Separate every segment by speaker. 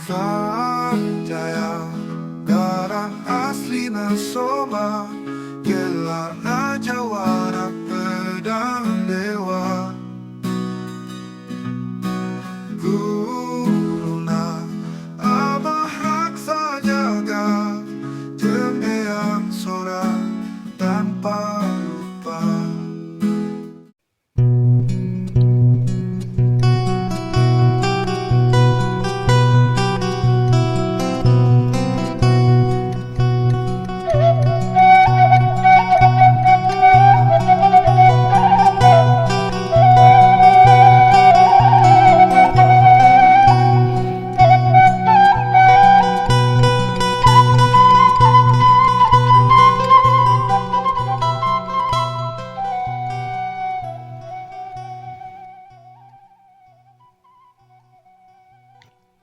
Speaker 1: Sanjaya, darah aslina Soma, gelarna jawara pedang dewa. Guruna Abah Raksa Jaga, jeung Eyang Sora tanpa lupa.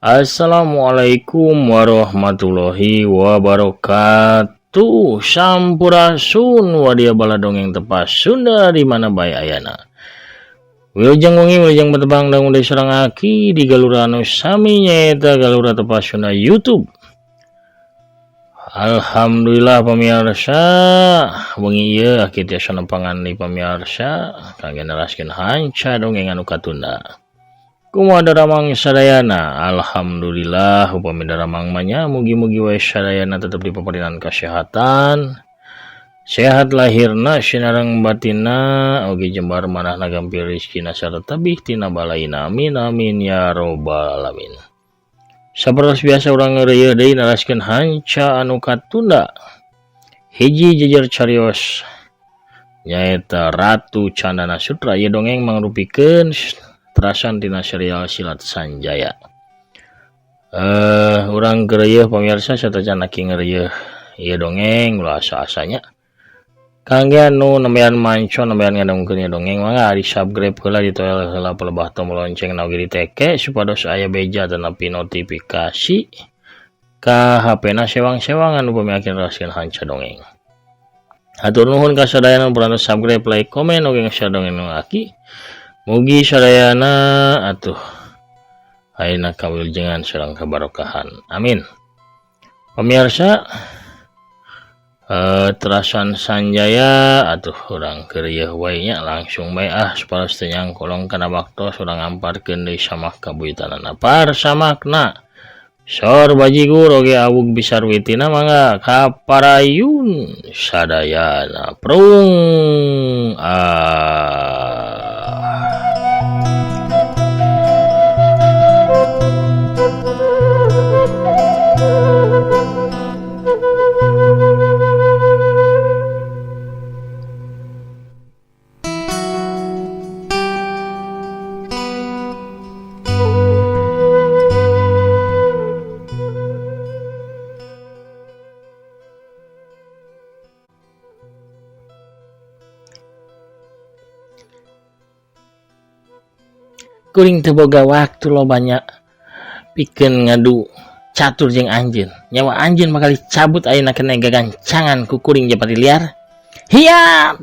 Speaker 2: Assalamualaikum warahmatullahi wabarakatuh. Sampurasun wadia bala dongeng tepas Sunda di mana bae ayana. Wilujeng wengi wilujeng betebang dangu deui sareng aki di galura anu sami nyaeta galura tepas Sunda YouTube. Alhamdulillah pemirsa, wengi ieu aki tiasa nempangan di pemirsa kangge neraskeun hanca dongeng anu katunda. Kumaha daramang sadayana? Alhamdulillah upami daramang mah nya mugi-mugi wae sadayana tetep dipaparinan kasehatan, sehat lahirna sinareng batinna oge jembar manahna gampil rezekina sarta tebih tina balaina. Amin amin ya robbal alamin. Sapertos biasa urang ngeureuyeun deui naraskeun hanca anu katunda. Hiji jejer carios nyaeta Ratu Candana Sutra. Ieu dongeng mangrupikeun terasan tina serial Silat Sanjaya. Urang geureuyeun pamirsa satacan aki ngeureuyeun ieu dongeng ulah asa-asanya. Kangge anu nembean manco nembean ngadongkeun ieu dongeng mangga di subscribe heula ditoel heula pelebah tombol lonceng na oge diteke supados aya beja tanapi notifikasi ka HP-na sewang-sewangan upami aki neraskeun hanca dongeng. Hatur nuhun ka sadayana nu parantos subscribe, like, komen oge nge-share dongeng nu aki. Mugi sadayana atuh ayeuna kawilujengan sareng kabarokahan. Amin. Pemirsa, terasan Sanjaya atuh urang keur ieu wae nya langsung bae ah supados teu nyangkolong kana waktos urang ngamparkeun deui samak kabuyutanana. Parsamakna sor bajigur oge awug bisarwitina mangga kaparayun sadayana prung ah. Kuring teu boga waktu lo banyak pikeun ngadu catur jeung anjeun. Nyawa anjeun bakal dicabut ayeuna kena gagancangan ku kuring Japati Liar. Hiap!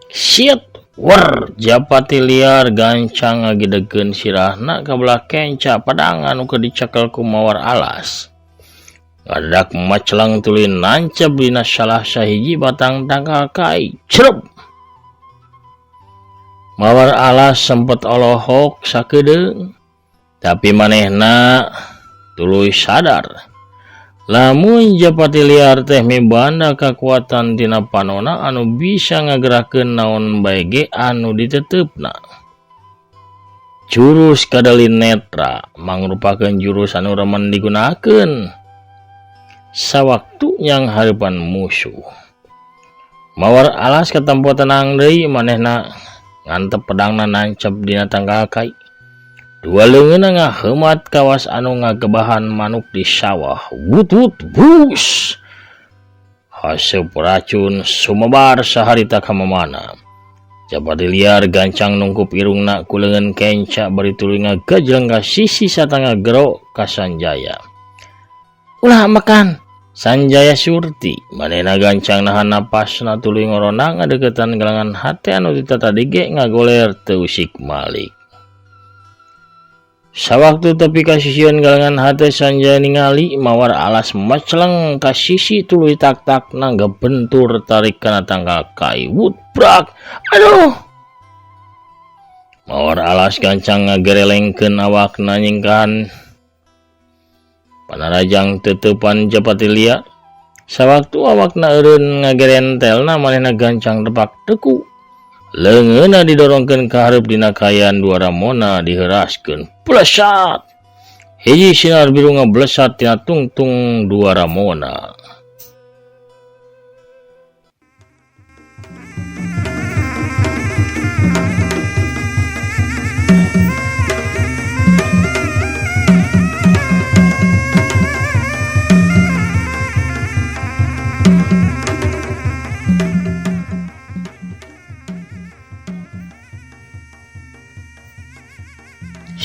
Speaker 2: Shit! Wer! Japati Liar gancang ngagidegeun sirahna ka belah kenca padang anu keur dicekel ku mawar alas. Ngadak macelang tuluy nancep dina salah sahiji batang tangkal kai. Cerep! Mawar alas sempet olohok sakedeung, tapi manehna tuluy sadar lamun Japati Liar teh mibanda kakuatan tina panona anu bisa ngagerakeun naon bae ge anu diteteupna. Jurus Kadali Netra mangrupakeun jurus anu remen digunakeun sawaktu nyang hareupan musuh. Mawar alas katempo tenang deui manehna ngantep pedangna nancep dina tangkal kai. Dua leungeunna ngaheumat kawas anu ngagebahan manuk di sawah. Wut wut wus. Haseup racun sumebar saharita ka mamana. Japati Liar gancang nungkup irungna ku leungeun kenca bari tuluy ngagajleng ka sisi satangah gero ka Sanjaya. Ulah makan. Sanjaya Surti manehna gancang nahan napasna tuluy ngorona ngadeukeutan galangan hate anu ti tatadi ge ngagoler teu usik malik. Sawaktu tepi ka sisieun galengan hate Sanjaya ningali Mawar Alas meceleng ka sisi tuluy tak-tak nanggep bentur tarik kana tangkal kai. Wutbrak. Aduh. Mawar Alas gancang ngagerelengkeun awakna nyingkahan panarajang teuteupan Japati Liar. Sawaktu awakna eureun ngagerentelna manehna gancang tepak teku. Leungeunna didorongkeun ka hareup dina kaayaan dua ramona diheuraskeun. Blesat. Hiji sinar biru ngablesat tina tungtung dua ramona.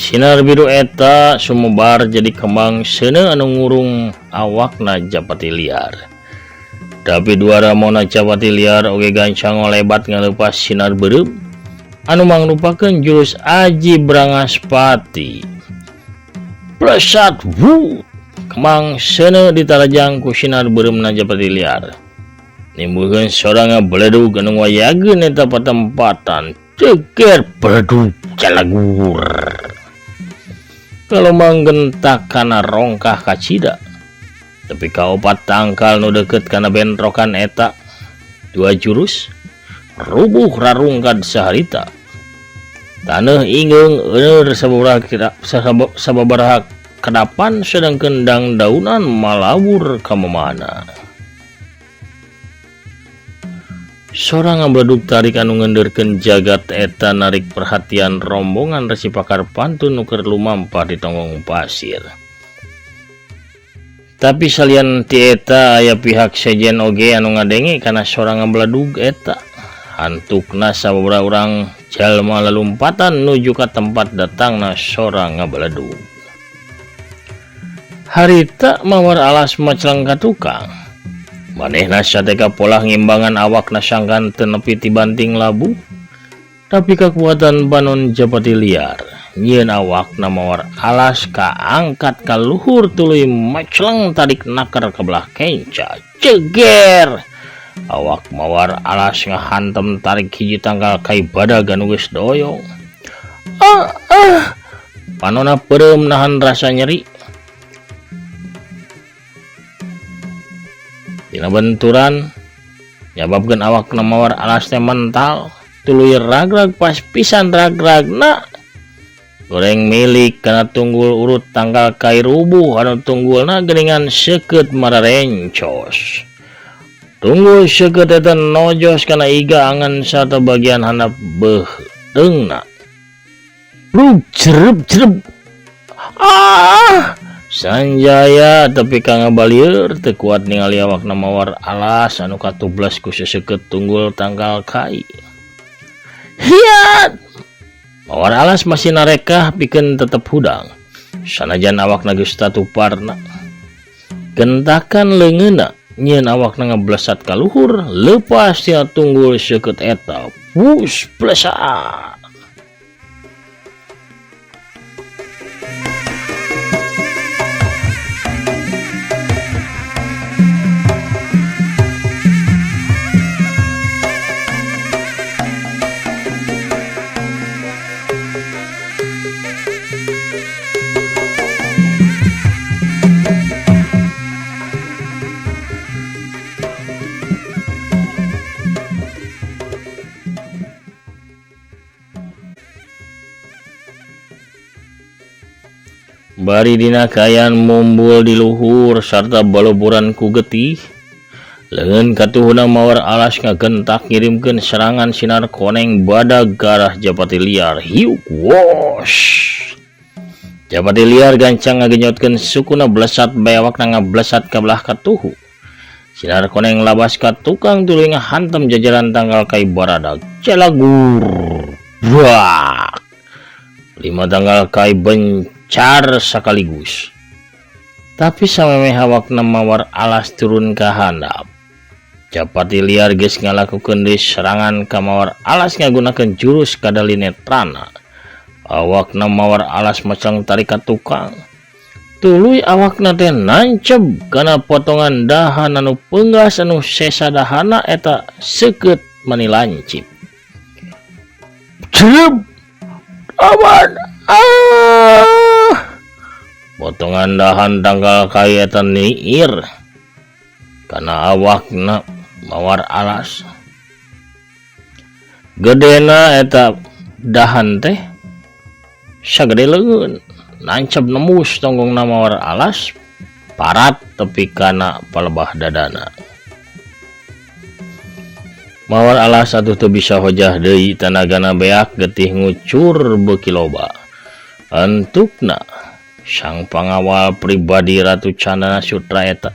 Speaker 2: Sinar biru eta sumebar jadi kembang seuneu anu ngurung awakna Japati Liar. Tapi dua ramona Japati Liar oge gancang ngolebat ngaleupas sinar beureum anu mangrupakeun jurus Aji Brangaspati. Plesat wu kembang seuneu ditarajang ku sinar beureumna Japati Liar. Nimbulkeun sora ngabeledug anu ngayageun eta patempatan. Ceger beledug calagur. Kalau manggentak kana rongkah kacida. Tapi kaopat tangkal nu deket kana bentrokan eta dua jurus rubuh rarungkad saharita. Taneuh ingeung eur sababaraha kedapan sedangkeun dangdaunan malawur ka mamana. Sora ngabledug tarik anu ngendeurkeun jagat eta narik perhatian rombongan resi pakar pantun nu keur lumampah di tonggong pasir. Tapi salian ti eta aya pihak sejen oge anu ngadenge kana sora ngabledug eta. Hantukna sababaraha urang jalma lalumpatan nuju ka tempat datangna sora ngabeledug. Harita Mawar Alas maceleng ka tukang. Manehna sateka polah ngimbangan awakna sangkan teu nepi ti banting labu. Tapi kakuatan panon Japati Liar nyieun awakna Mawar Alas kaangkat ka luhur tuluy maceleng tarik naker ka belah kenca. Ceger. Awak Mawar Alas ngahantem tarik hiji tangkal kai badag anu geus doyong. Ah, ah. Panona peureum nahan rasa nyeri. Dina benturan nyababkeun awakna Mawar Alas teh mental tuluy ragrag pas pisan ragragna goreng milik kana tunggul urut tangkal kai rubuh anu tunggulna geuningan seukeut mararencos. Tunggul seukeut eta nojos kana iga angan sarta bagian handap beuteungna. Brug jerep jerep. Ah! Sanjaya tepi ka ngabalieur teu kuat ningali awakna Mawar Alas anu katublas ku seseukeut tunggul tangkal kai. Hiat! Mawar Alas masih narekah pikeun tetep hudang. Sanajan awakna geus tatuparna. Gentakan leungeunna nyieun awakna ngablesat ka luhur leupas tina tunggul seukeut eta. Wus blesat. Bari dina kaayaan mumbul di luhur sarta baloburan ku getih. Leungeun katuhuna Mawar Alas ngagentak ngirimkeun serangan sinar koneng badag ka arah Japati Liar. Hiuk wosh. Japati Liar gancang ngagenyotkeun sukuna blesat bae awakna ngablesat ka belah katuhu. Sinar koneng labas ka tukang tuluy ngahantem jajaran tangkal kai baradag. Celagur. Buak. 5 tanggal kai bencar sekaligus. Tapi samemeh awakna Mawar Alas turun ka handap. Japati Liar geus ngalakukeun deui serangan ka Mawar Alas ngagunakeun jurus kadalinetrana. Awakna Mawar Alas macang tarik ka tukang. Tuluy awakna teh nanceb kana potongan dahan anu peunggas anu sesa dahana eta seukeut mani lancip. Creb! Aman! Ah! Potongan dahan tangkal kai eta niir kana awakna Mawar Alas. Gedena eta dahan teh sagede leungeun, nanceb nembus tonggongna Mawar Alas, parat tepi kana palebah dadana. Mawar Alas atuh teu bisa hojah deui, tanagana beak getih ngucur beuki loba. Entukna sang pangawal pribadi Ratu Candana Sutra eta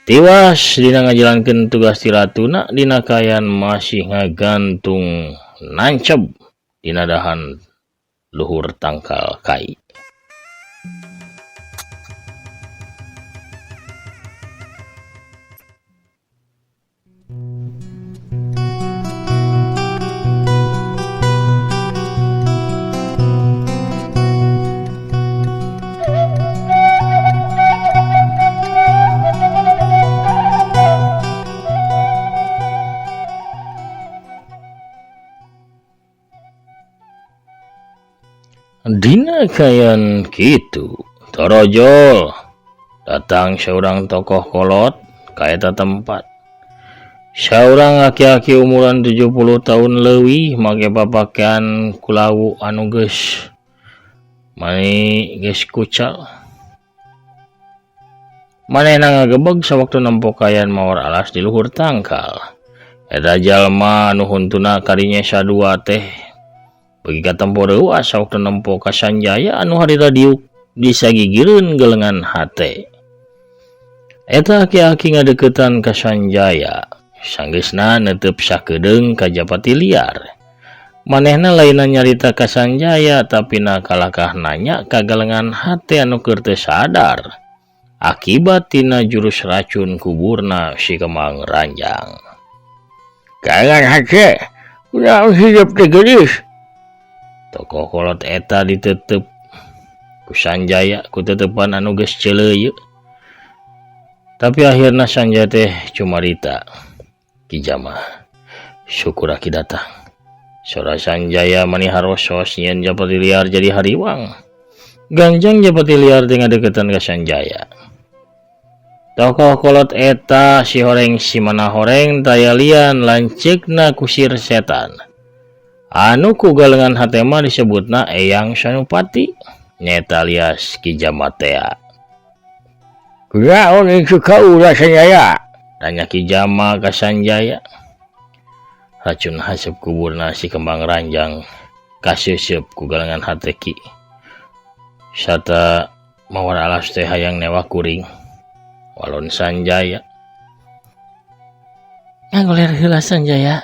Speaker 2: tiwas dina ngajalankeun tugas ti ratuna dina kaayaan masih ngagantung nanceb dina dahan luhur tangkal kai. Dina kaayaan kitu torojol datang seorang tokoh kolot ka eta tempat. Saurang aki-aki umuran 70 tahun leuwih make papakaian kulawu anu geus mani geus kucal. Manehna ngagebeg sawaktu nempo kaayaan Mawar Alas di luhur tangkal. Eta jalma anu huntuna karinya sadua teh bagi katempo reuas sawaktu nempo ka Sanjaya anu harita diuk disagigireun gelengan hate. Eta aki-aki ngadeukeutan ka Sanjaya, sanggeusna neuteub sakedeung ka Japati liar. Manehna lainna nyarita ka Sanjaya tapi na kalakah nanya ka galengan hate anu keur teu sadar akibat tina jurus racun kuburna si Kembang Ranjang. Galengan hate, kunaon hidup teh geulis? Tokoh kolot eta ditetep ku Sanjaya ku tetepan anu geus ceuleuyeuk. Tapi akhirna Sanjaya teh cumarita. Ki Jama, syukur aki datang. Sora Sanjaya mani harosos nyieun Japati liar jadi hariwang. Gangjang Japati liar teh ngadeukeutan ka Sanjaya. Tokoh kolot eta si horeng si mana horeng taya lian lanceukna kusir setan. Anu ku galengan hate mah disebutna Eyang Sanupati nyaeta alias Ki Jama tea. Kunaon itu kaula Sanjaya? Tanya Ki Jama ka Sanjaya. Racun haseup kuburna si Kembang Ranjang kaseuseup ku galengan hate ki. Sarta Mawar Alas teh hayang newak kuring. Walon Sanjaya. Ngagoler heula Sanjaya.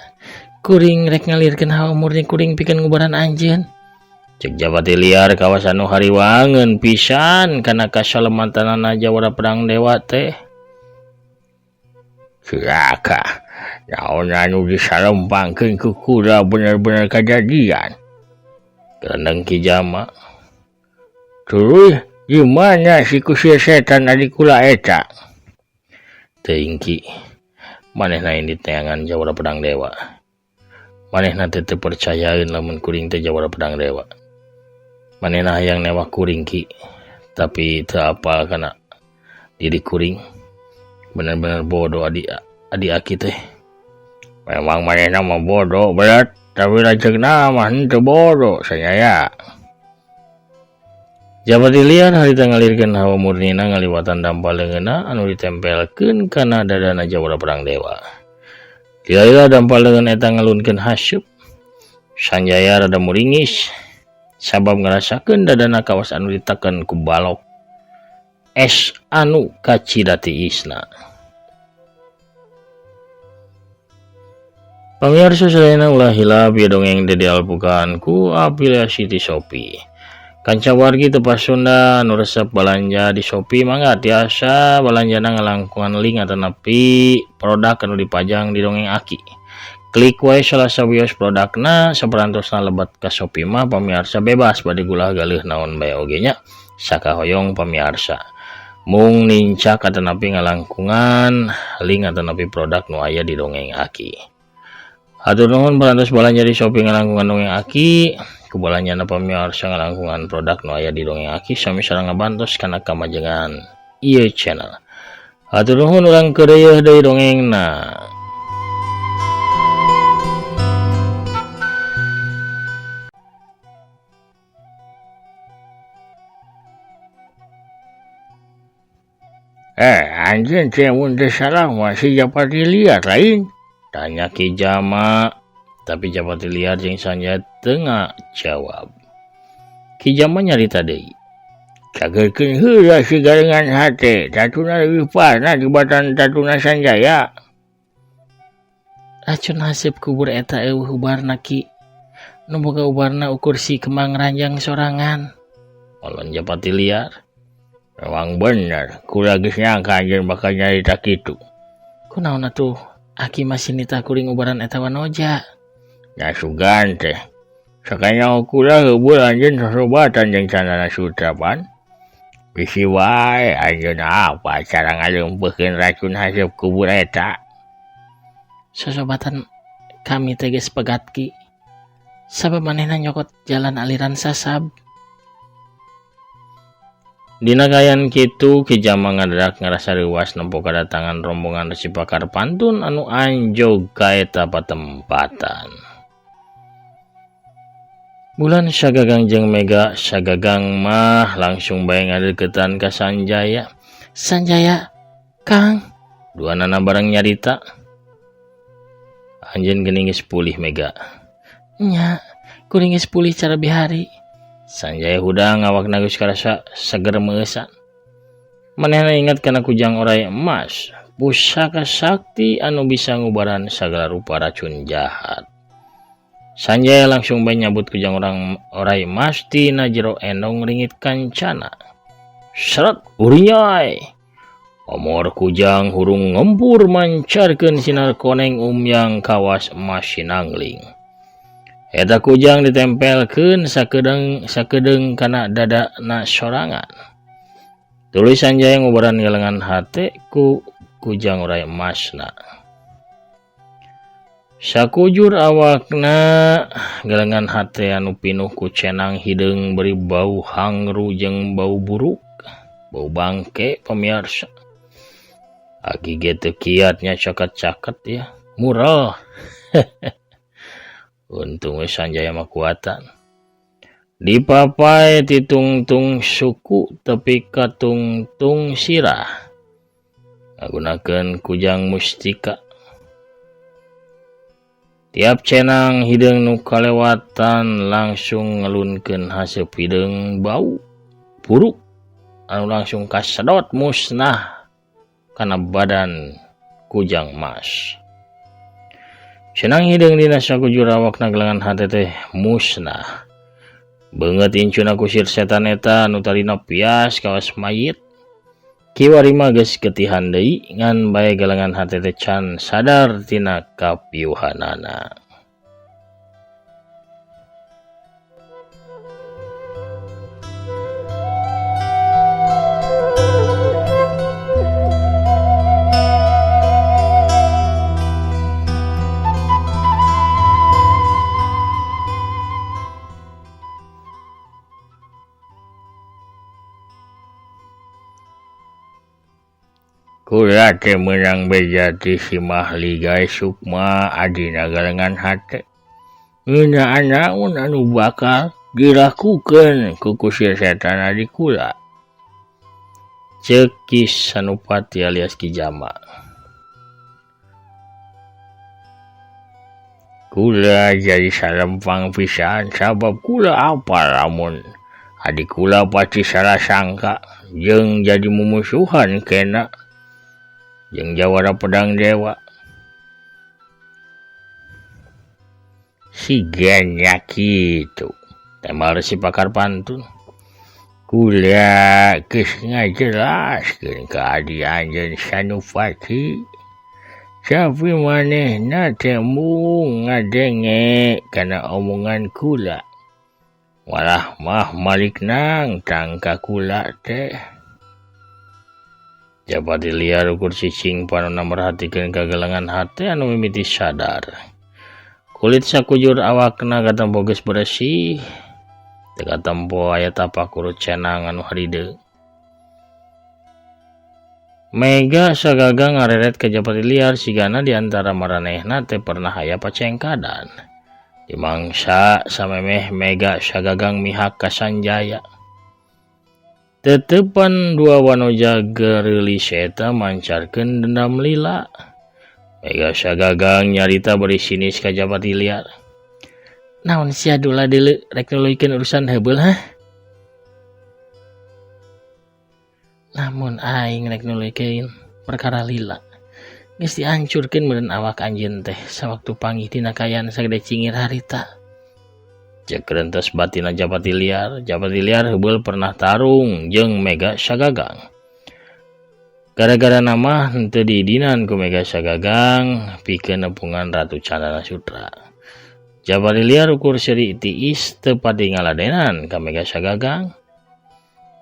Speaker 2: Kuring rek ngalirkeun hawa murni kuring pikeun ngubaran anjeun. Cek Japati liar kawasan nu hariwangeun pisan kana kasalematanana jawara pedang dewa teh. Cilaka, naon anu disalempangkeun ku kula bener-bener kajadian. Gerendeng Ki Jama. Tuluy di mana si kusir setan adi kula eta? Teuing Ki, manehna indit neangan jawara pedang dewa. Manehna teh teu percayaeun lamun kuring teh jawara pedang dewa. Manehna hayang newak kuring Ki, tapi teu apal kana diri kuring. Bener-bener bodoh adi aki teh. Memang manehna mah bodoh berat, tapi lanceukna mah henteu bodoh Sanjaya. Japati liar harita ngalirkeun hawa murnina ngaliwatan dampal leungeunna anu ditempelkeun kana dadana jawara pedang dewa. Lila-lila dampal leungeun eta ngalunkeun haseup. Sanjaya rada muringis sabab ngarasakeun dadana kawas anu diteken ku balok es anu kacida tiisna. Pamiarsa sadayana ulah hilap ieu dongeng teh dialpukan ku afiliasi ti Shopee. Kanca wargi tepas Sunda nu resep balanja di Shopee mangga tiasa balanjana ngalangkungan link atanapi produk anu dipajang di dongeng aki. Klik wae salah sawios produkna saperantosna lebet ka Shopee mah pamiarsa bebas bade gulah galeuh naon bae oge nya sakahoyong pamiarsa. Mung nincak atanapi ngalangkungan link atanapi produk nu aya di Dongeng Aki. Hatur nuhun parantos balanja di Shopee ngalangkungan Dongeng Aki. Ku balanjana pamiarsa ngalangkungan produk nu aya di Dongeng Aki sami sareng ngabantos kana kamajengan ieu channel. Hatur nuhun urang keureuyeun deui dongengna. Anjeun teh mun teu salah mah si Japati liar lain? Tanya Ki Jama. Tapi Japati liar jeung Sanjaya teu ngajawab. Ki Jama nyarita deui. Cageurkeun heula si galengan hate, tatuna leuwih parna tibatan tatuna Sanjaya. Racun haseup kubur eta eueuh ubarna Ki. Nu boga ubarna ukur si Kembang Ranjang sorangan. Olon Japati liar. Memang bener, kula geus nyangka anjeun bakal nyarita kitu. Kunaon atuh aki masih nitah kuring ubaran eta wanoja? Nya sugan teh. Sakanya kula heubeul anjeun sosobatan jeung Candana Sutra pan. Bisi wae anjeun apa cara ngaleumpeuhkeun racun haseup kubur eta. Sosobatan kami teh geus pegat Ki. Sabab manehna nyokot jalan aliran sasab. Dina kaayaan kitu Ki Jama ngadadak ngarasa reuwas nempo kadatangan rombongan resi pakar pantun anu anjog ka eta patempatan. Bulan sagagang jeung Mega sagagang mah langsung bae ngadeukeutan ka Sanjaya. Sanjaya, Kang, duanana bareng nyarita. Anjeun geuning geus pulih Mega. Nya, kuring geus pulih cara bihari. Sanjaya hudang awakna geus karasa seger meueusan. Manehna ingat kana kujang orai emas, pusaka sakti anu bisa ngubaran sagala rupa racun jahat. Sanjaya langsung bae nyabut kujang orang orai emas tina jero endong ringit kancana. Seret urinyai. Omor kujang hurung ngempur mancarkeun sinar koneng umyang kawas emas sinangling. Eta kujang ditempelkeun sakedeung kana dadana sorangan. Tuluy Sanjaya ngubaran galengan hate ku kujang orai emasna. Sakujur awakna galengan hate anu pinuh ku cenang hideung beri bau hangru jeung bau buruk, bau bangke pamiarsa. Aki ge teu kiat nya caket-caket ya, murah. Untung we Sanjaya mah kuatan. Dipapai titungtung suku tepi ka tungtung sirah. Ngagunakeun kujang mustika. Tiap cenang hideung nu kalewatan langsung ngelunkeun haseup hideung bau buruk anu langsung kasedot musnah kana badan kujang emas. Cenang hideung dina sakujur awakna gelengan hate teh musnah. Beungeut incuna kusir setan eta anu tadina pias kawas mayit. Kiwari mah geus getihan deui ngan bae galengan hate teh can sadar tina kapiuhanana. Kula teh meunang beja ti si Mahligai Sukma adina galengan hate. Ngeunaan naon anu bakal dilakukeun ku kusir setan adi kula. Ceuk Ki Sanupati alias Ki Jama. Kula jadi salempang pisan sabab kula apal lamun adi kula pasti salah sangka jeung jadi mumusuhan kena jeung jawara pedang dewa. Si genya kitu. Tembal si pakar pantun. Kula geus ngajelaskeun ka adi anjeun Sanupati. Tapi manehna teh mung ngadenge kana omongan kula. Walah mah malik nangtang ka kula teh. Japati liar ukur cicing panonna merhatikeun ka galengan hate anu mimiti sadar. Kulit sakujur awakna katempo geus beresih. Teu katempo aya tapak urut cenang anu harideung. Mega Sagagang ngareret ka Japati liar sigana di antara maranehna teh pernah aya pacengkadan. Dimangsa samemeh Mega Sagagang mihak ka Sanjaya. Tetepan dua wanoja gereulis eta mancarkeun dendam lila. Mega Sagagang nyarita bari sinis ka Japati liar. Naon sia dula deuleu rek nuluykeun urusan heubeul hah? Lamun aing rek nuluykeun perkara lila. Geus dihancurkeun meureun awak anjeun teh sawaktu panggih tina kaayaan sagede cingir harita. Ceuk rentes batinna Japati liar, Japati liar heubeul pernah tarung jeung Mega Sagagang. Gara-gara nama henteu diidinan ku Mega Sagagang pikeun nepungan Ratu Candana Sutra. Japati liar ukur seuri tiis teu pati ngaladenan ka Mega Sagagang.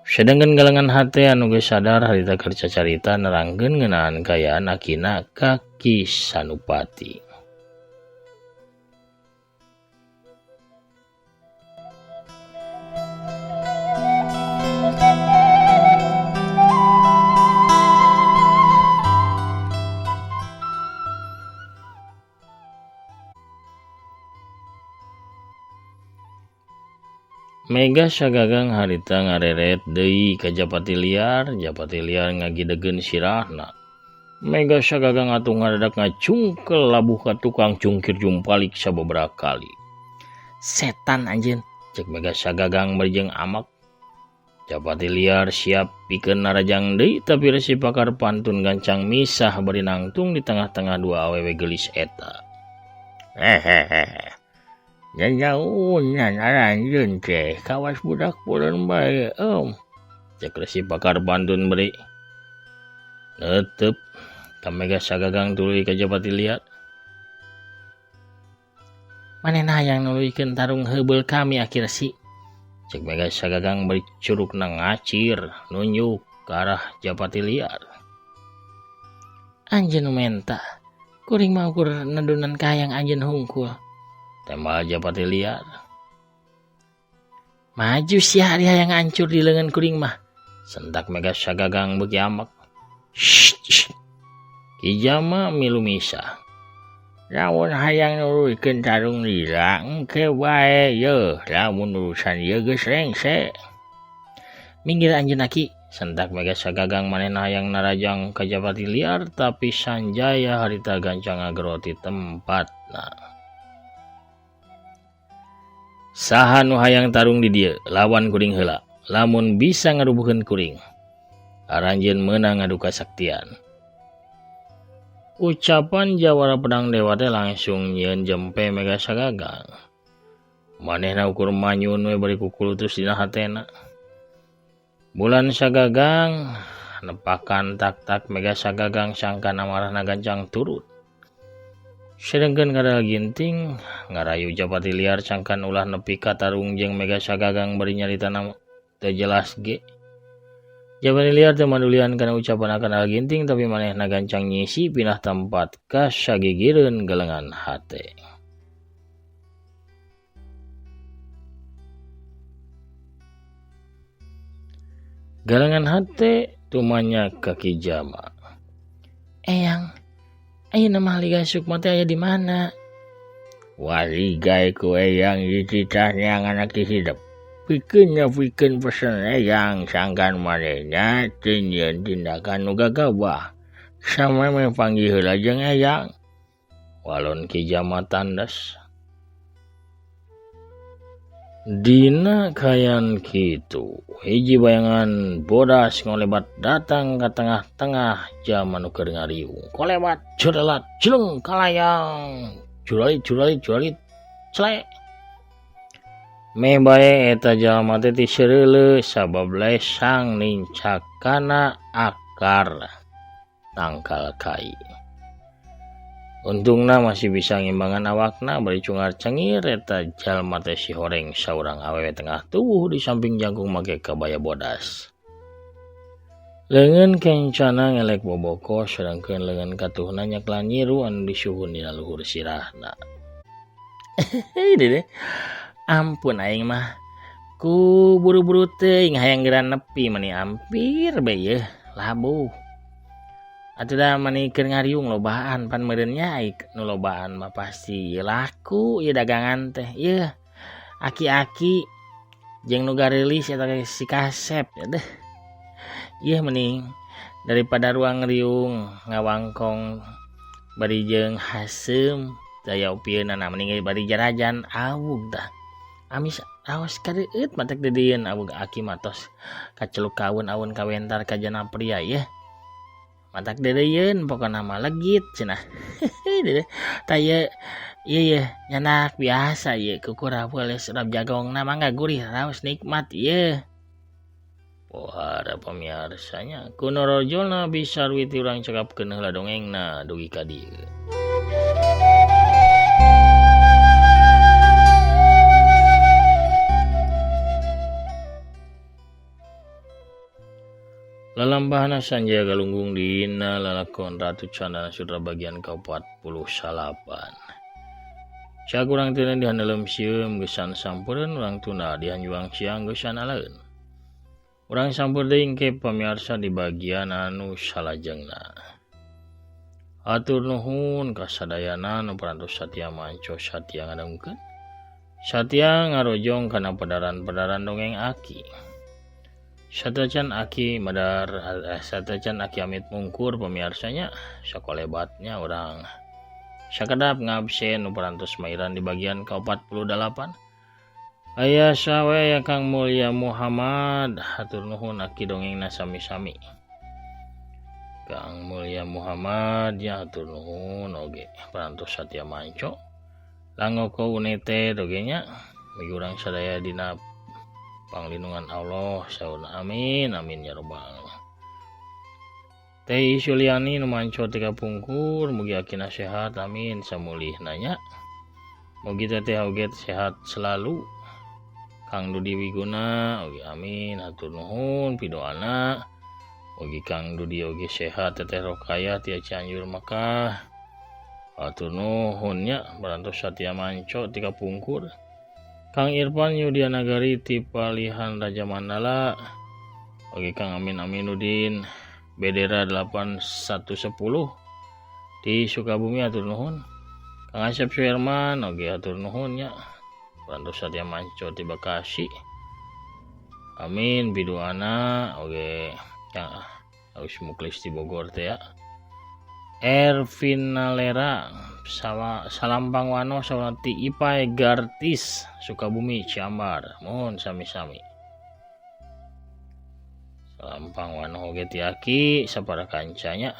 Speaker 2: Sedengkeun galengan hate anu geus sadar harita keur cacarita nerangkeun ngeunaan kaayaan akina ka Ki Sanupati. Mega Sagagang harita ngareret deui ka Japati liar, Japati liar ngagidegeun sirahna. Mega Sagagang atuh ngadadak ngacungkel labuh ka tukang cungkir jumpalik sababaraha kali. Setan anjeun, cek Mega Sagagang bari jeung amak. Japati liar siap pikeun narajang deui tapi resi pakar pantun gancang misah bari nangtung di tengah-tengah dua awewe geulis eta. Hehehe. Nyanyaunan aranjeun teh kawas budak peureun bae em. Cek resi pakar pantun beri. Netep ka Mega Sagagang tuluy ka Japati liar. Manehna hayang nuluykeun tarung heubeul kami aki resi. Cek Mega Sagagang bari curugna ngacir nunjuk ka arah Japati liar. Anjeun nu menta, kuring mah ukur nedunan kahayang anjeun hungkul. Tembal Japati liar. Maju sia ari hayang hancur di leungeun kuring mah. Sentak Mega Sagagang beuki amak. Shh. Ki Jama milu misah. Lamun hayang nuluykeun tarung lila engke bae yeuh, lamun urusan ieu geus rengse. Minggir anjeun aki. Sentak Mega Sagagang manehna hayang narajang ka Japati liar tapi Sanjaya harita gancang ngageroti tempatna. Saha nu hayang tarung di dieu lawan kuring heula, lamun bisa ngarubuhkeun kuring. Aranjeun meunang ngadu kasaktian. Ucapan jawara pedang dewa teh langsung nyieun jempe Mega Sagagang. Manehna ukur manyun we bari kukulutus dina hatena. Bulan Sagagang nepakan tak-tak Mega Sagagang sangkan amarahna gancang turut. Sedengkeun kadal ginting ngarayu Japati liar sangkan ulah nepi ka tarung jeung Mega Sagagang bari nyarita teu jelas ge. Japati liar teu madulian kana ucapan kadal ginting tapi manehna gancang nyisi pindah tempat ka sagigireun galengan hate. Galengan hate tumanya ka Ki Jama. Eyang, ayeuna mah Liga Sukma teh aya di mana? Waligai ku eyang dititah neangan aki hidep. Pikeun nya pikeun pesen eyang sangkan manehna teu nyieun tindakan nu gagabah. Samemeh panggih heula jeung eyang. Walon Ki Jama tandes. Dina kayan kitu, hiji bayangan bodas ngolebat datang ke tengah-tengah jama nu keur ngariung. Kolebat jurelat jeleng kalayang. Juralit juralit juralit clek. Meh bae eta jalma teh tisereuleuh sabab lesang nincak kana akar tangkal kai. Untungna masih bisa ngimbangan awakna bari cungar-cengir eta jalma teh si horeng saurang awewe tengah tubuh di samping jangkung make kabaya bodas. Leungeun kencana ngelek boboko sedangkeun leungeun katuhna nyaklan nyiru anu disuhun dina luhur sirahna. Dede, ampun aing mah ku buru-buru teuing hayang geura nepi mani ampir bae yeuh labuh. Atuh da mani keur ngariung lobaan pan meureun nya ai nu lobaan mah pasti laku ieu dagangan teh yeuh aki-aki jeung nu gareulis eta si kasep deh. Yeuh mending daripada ruang riung ngawangkong bari jeung haseum daya upieunana mending bari jarajan awug tah. Amis raos kadeueut matak didieun awug aki mah tos kaceluk kaun aun kawentar ka jana pria yeuh. Matak dedeyeun pokona mah legit cenah. Tah ieu ieu nyanak biasa ieu kukurap les urap jagongna mangga gurih raos nikmat ieu. Pohara pamiarsanya ku norojolna bisa ruiti urang cekapkeun heula dongengna dugi ka dieu. Lalampahna Sanjaya Galunggung dina lalakon Ratu Candana Sutra bagian ke-49. Cak urang teu dihandelem sieum geusan sampureun urang tunda dihanjuang siang geusan alaeun. Urang sampur deui engke pamiarsa di bagian anu salajengna. Hatur nuhun kasadayana nu parantos satia manco satia ngadengkeun. Satia ngarojong kana pedaran-pedaran dongeng aki. Satacan aki madar satacan aki amit mungkur pamiarsanya sakolebatnya urang sakedap ngabsen nu parantos mairan di bagian ke-48. Aya sawe aya Kang Mulya Muhammad hatur nuhun aki dongengna sami-sami. Kang Mulya Muhammad ya hatur nuhun oge parantos satia manco langoko unete oge nya mugi urang sadaya dina panglindungan Allah sauna amin amin ya rabbal alamin. Teh Suliani nu manco ti kapungkur mugi akina sehat amin samulih nanya. Mugi teteh oge sehat selalu. Kang Dudi Wiguna oge amin hatur nuhun pidoana. Mugi Kang Dudi oge sehat teteh Rokayah ti Cianjur Mekah. Hatur nuhun nya parantos satia manco ti kapungkur. Kang Irfan Yudianagari ti Palihan Raja Mandala. Oke Kang Amin Aminuddin Bedera 8110 di Sukabumi hatur nuhun. Kang Asep Suherman oge hatur nuhun nya. Parantos satia manco ti Bekasi. Amin biduana oge Kang Agus Muklis di Bogor teh ya. Ervin Nalera Salampang Wano sawanti Ipai Gartis Sukabumi Ciambar mohon sami-sami. Salampang Wano oge ti aki sapara kancanya.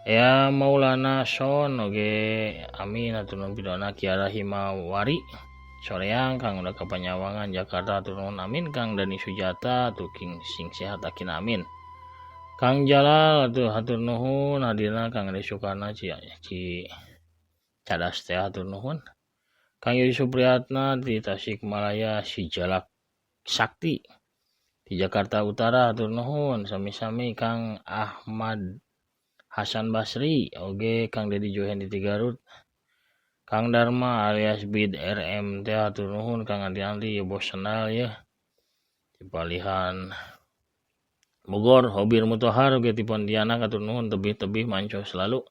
Speaker 2: Ya Maulana Son oge amin hatur nuhun pidona Kiara Himawari Soreang Kang udah kapanyawangan Jakarta hatur nuhun amin Kang Dani Sujata tuking sing sehat akina amin. Kang Jalal atuh hatur nuhun hadirna Kang Ade Sukarna Ci Cadas teh hatur nuhun. Kang Yudi Supriyatna di Tasikmalaya si Jalak Sakti di Jakarta Utara hatur nuhun sami-sami Kang Ahmad Hasan Basri oge Kang Dedi Johen di Garut. Kang Dharma alias Bid RM teh hatur nuhun Kang Andi-andi bos sendal ya di Palihan Bogor Hobir Mutohar oge ti Pontianak hatur nuhun tebih-tebih manco selalu.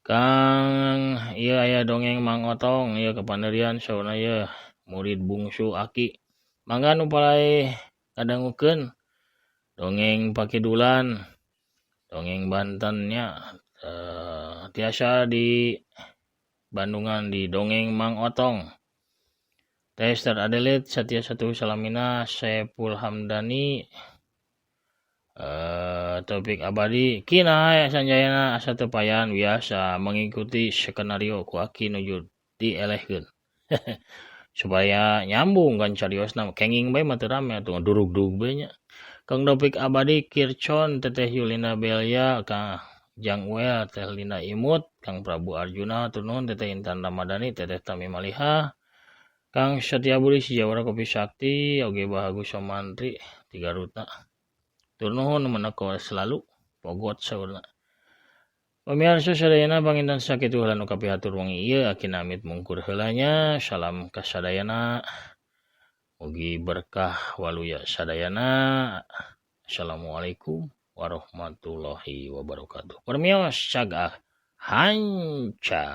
Speaker 2: Kang ieu aya dongeng Mang Otong ieu kepanerian sauna ieu murid bungsu aki. Mangga nu palai kadangukeun dongeng Pakidulan dongeng Banten nya tiasa di Bandungan di dongeng Mang Otong. Tester Adelit Satya Satu Salamina Saiful Hamdani topik abadi kina Sanjayana asa teu payan biasa mengikuti skenario ku aki nuju dielehkeun supaya nyambung kan cariosna kenging bae mah teu rame atuh durug-durug bae nya. Kang Topik Abadi Kircon Teteh Yulina Belia Kang Jang Uel, Teh Lina Imut, Kang Prabu Arjuna, hatur nuhun Teteh Intan Ramadhani, Teteh Tami Maliha, Kang Satya Budi si Jawara Kopi Sakti, Oge Bahagus Somantri ti Garutna. Hatur nuhun menako selalu pogot saurna. Pamirsa sadayana panginten sakitu heula nu kapihatur wengi ieu aki namit mungkur heula nya. Salam ka sadayana. Mugi berkah waluya sadayana. Assalamualaikum warahmatullahi wabarakatuh. Permios cagak hanca.